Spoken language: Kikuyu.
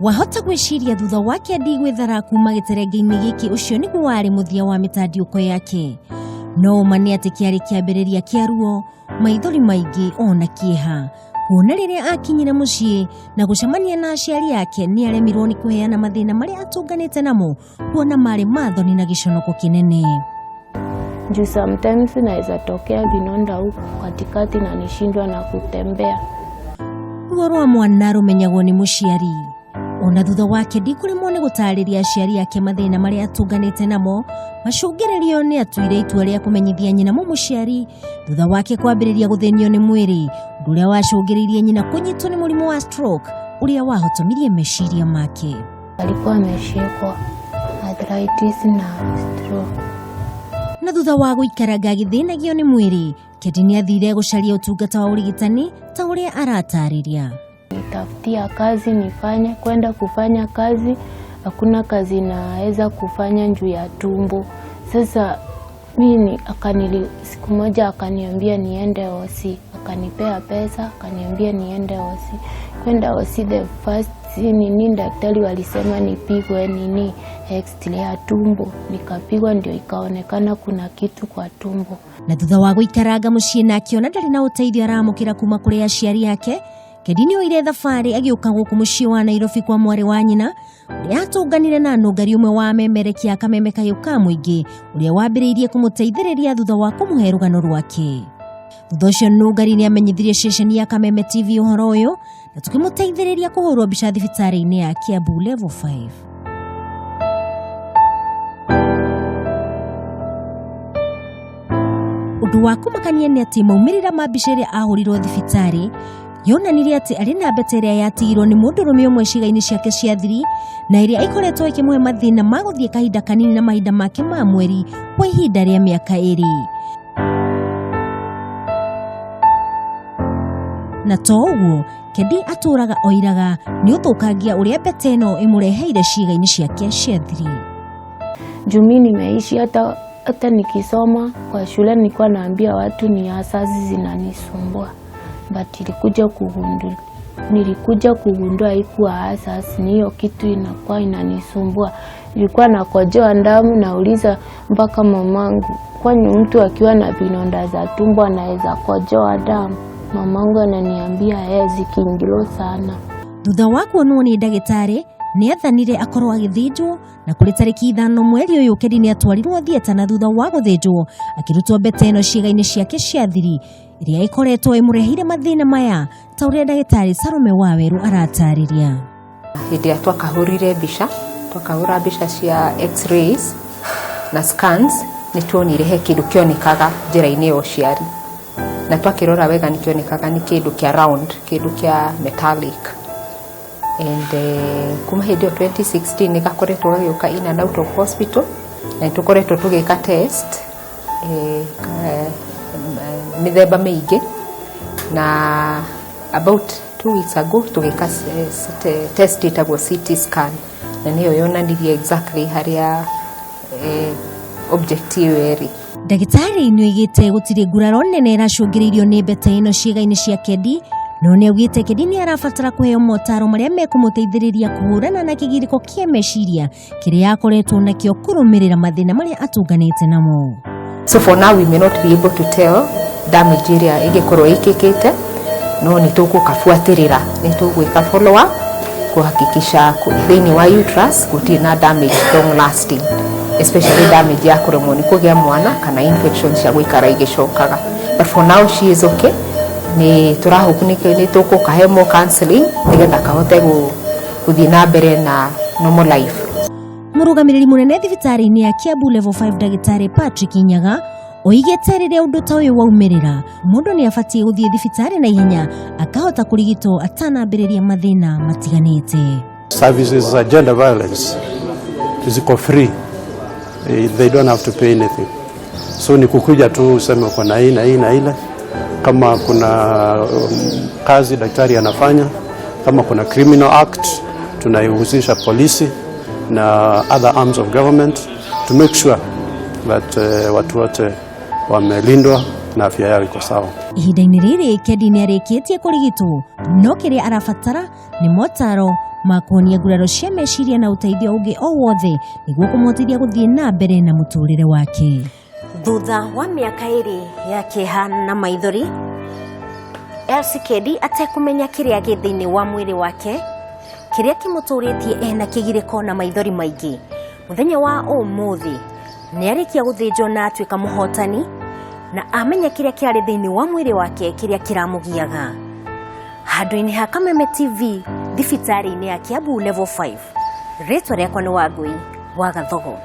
Wahota gwĩciria thutha wa Kendi gwĩthara kuma gĩterenge-inĩ gĩkĩ ũcio nĩguo warĩ mũthia wa mĩtandiũko yake. No ũma nĩ atĩ kĩarĩ kĩambĩrĩria kĩa ruo, maithori maingĩ ona kĩeha. Kuona rĩrĩa akinyire mũciĩ na gũcemania na aciari ake nĩ aremirwo nĩ kũheana mathĩna marĩa atũnganĩte namo, kuona marĩ ma thoni na gĩconoko kĩnene. Juu sometimes naweza tokea vinonda huku katikati na nishindwa na kutembea. Ruo rwa mwana rũmenyagwo nĩ mũciari. Ona thutha wa Kendi kũremwo nĩ gũtarĩria aciari ake mathĩna marĩa atũnganĩte namo, macũngĩrĩrio nĩ atuire itua rĩa kũmenyithia nyina mũmũciari thutha wake kwambĩrĩria gũthĩnio nĩ mwĩrĩ, ũndũ ũrĩa wacũngĩrĩirie nyina kũnyitwo nĩ mũrimũ wa stroke ũrĩa wahotomirie meciria make. Alikuwa ameshikwa arthritis na stroke. Na thutha wa gũikaranga agĩthĩnagio nĩ mwĩrĩ, Kendi nĩ athire gũcaria ũtungata wa ũrigitani ta ũrĩa aratarĩria. Nitafutia kazi nifanye, kwenda kufanya kazi, hakuna kazi naweza kufanya juu ya tumbo. Sasa mimi siku moja akaniambia niende hosi, akanipea pesa, akaniambia niende hosi. Kwenda hosi the first nini daktari walisema nipigwe nini x-ray ya tumbo, nikapigwa ndio ikaonekana kuna kitu kwa tumbo. Na thutha wa gũikaranga mũciĩ na akĩona ndarĩ na ũteithio aramũkĩra kuma kũrĩ aciari ake, Kendi nĩ oire thabarĩ agĩũka gũkũ mũciĩ wa Nairobi kwa mwarĩ wa nyina ũrĩa atũnganire na nũngari ũmwe wa memerekia a Kameme Kayũ ka mũingĩ ũrĩa wambĩrĩirie kũmũteithĩrĩria thutha wa kũmũhe rũgano rwake. Thutha ũcio nũngari nĩ amenyithirie ceceni ya Kameme TV ũhoro ũyũ na tũkĩmũteithĩrĩria kũhũrwo mbica thibitarĩ-inĩ ya Kiambu Level 5. Ũndũ wa kũmakania nĩ atĩ maumĩrĩra ma mbica ĩrĩa ahũrirwo thibitarĩ yonanirie atĩ arĩ na mbete ĩrĩa yatigirwo nĩ mũndũrũme ũmwe ciĩga-inĩ ciake cia thiri na ĩrĩa ĩkoretwo ĩkĩmũhe mathĩna ma gũthiĩ kahinda kanini na mahinda make ma mweri kwa ihinda rĩa mĩaka 2. Na to ũguo, Kendi atũraga oiraga nĩ ũthũkangia ũrĩa mbete ĩno ĩmũreheire ciĩga-inĩ ciake cia thiri. Juu mimi nimeishi hata nikisoma kwa shule nilikuwa naambia watu ni asasi zinanisumbua. But nilikuja kugundua haikuwa asasi, ni hiyo kitu inakuwa inanisumbua. Nilikuwa nakojoa damu, nauliza mpaka mamangu, kwani mtu akiwa na vidonda za tumbo anaweza kojoa damu? Mamangu ananiambia zikiingilo sana. Thutha wa kuonwo nĩ ndagĩtarĩ nĩ athanire akorwo agĩthĩnjwo na kũrĩ tarĩki 5 mweri ũyũ Kendi nĩ atwarirwo thieta na thutha wa gũthĩnjwo akĩrutwo mbete ĩno ciĩga-inĩ ciake cia thiri ĩrĩa ĩkoretwo ĩmũreheire mathĩna maya ta ũrĩa ndagĩtarĩ Salome Waweru aratarĩria. Hĩndĩ ĩrĩa twakahũrire mbica, twakahũra mbica cia x-rays na scans, nĩ tuonire he kĩndũ kĩonekaga njĩra-inĩ ya ũciari. Na twakĩrora wega nĩ kĩonekaga nĩ kĩndũ kĩa round, kĩndũ kĩa metallic. And kuma hĩndĩ ĩyo 2016 nĩ gakoretwo gagĩũka in and out of hospital, na nĩ tũkoretwo tũgĩka test mĩthemba mĩingĩ, na about 2 weeks ago tũgĩka test ĩtagwo CT scan, na nĩyo yonanirie exactly harĩa object ĩyo ĩrĩ. Ndagĩtarĩ nĩ oigĩte gũtirĩ nguraro nene ĩracũngĩrĩirio nĩ mbete ĩno ciĩga-inĩ cia Kendi, no nĩ augĩte Kendi nĩ arabatara kũheo motaro marĩa mekũmũteithĩrĩria kũhũrana na kĩgirĩko kĩa meciria kĩrĩa akoretwo nakĩo kũrũmĩrĩra mathĩna marĩa atũnganĩte namo. So for now we may not be able to tell damage ĩrĩa ĩngĩkorwo ĩkĩkĩte, no nĩ tũgũkabuatĩrĩra, nĩ tũgwĩka follow up kuhakikisha thĩinĩ wa uterus gũtirĩ na damage long lasting, especially damage ya kũremwo nĩ kũgĩa mwana kana infection cia gũikara igĩcokaga. But for now she is okay. Nĩ tũrahope nĩ tũgũkahe more counseling nĩgetha kahote gũthiĩ na mbere na normal life. Mũrũgamĩrĩri mũnene thibitarĩ-inĩ ya Kiambu Level 5 ndagĩtarĩ Patrick Nyaga oigĩte rĩrĩa ũndũ ta ũyũ waumĩrĩra mũndũ nĩ abatiĩ gũthiĩ thibitarĩ na ihenya akahota kũrigitwo atanambĩrĩria mathĩna matiganĩte. Services za gender violence ziko free, they don't have to pay anything. So ni kukuja tu useme uko na hii na hii na ile. Kama kuna kazi daktari anafanya, kama kuna criminal act tunaihusisha polisi na other arms of government to make sure that watu wote wamelindwa na afya yao iko sawa. Ihinda-inĩ rĩrĩ Kendi nĩ arĩkĩtie kũrigitwo, no kĩrĩa arabatara nĩ motaro Ma kũhonia nguraro cia meciria na ũteithio ũngĩ o wothe nĩguo kũmũhotithia gũthiĩ na mbere na mũtũrĩre wake. Thutha wa mĩaka 2 ya kĩeha na maithori, Elsie Kendi atekũmenya kĩrĩa gĩ thĩinĩ wa mwĩrĩ wake, kĩrĩa kĩmũtũrĩtie ena kĩgirĩko na maithori maingĩ, mũthenya wa ũmũthĩ nĩ arĩkia gũthĩnjwo na atuĩka mũhotani na amenya kĩrĩa kĩarĩ thĩinĩ wa mwĩrĩ wake kĩrĩa kĩramũgiaga. Handũ-inĩ ha Kameme TV thibitarĩ-inĩ ya Kiambu Level 5, rĩtwa rĩakwa nĩ Wangũi wa Gathogo.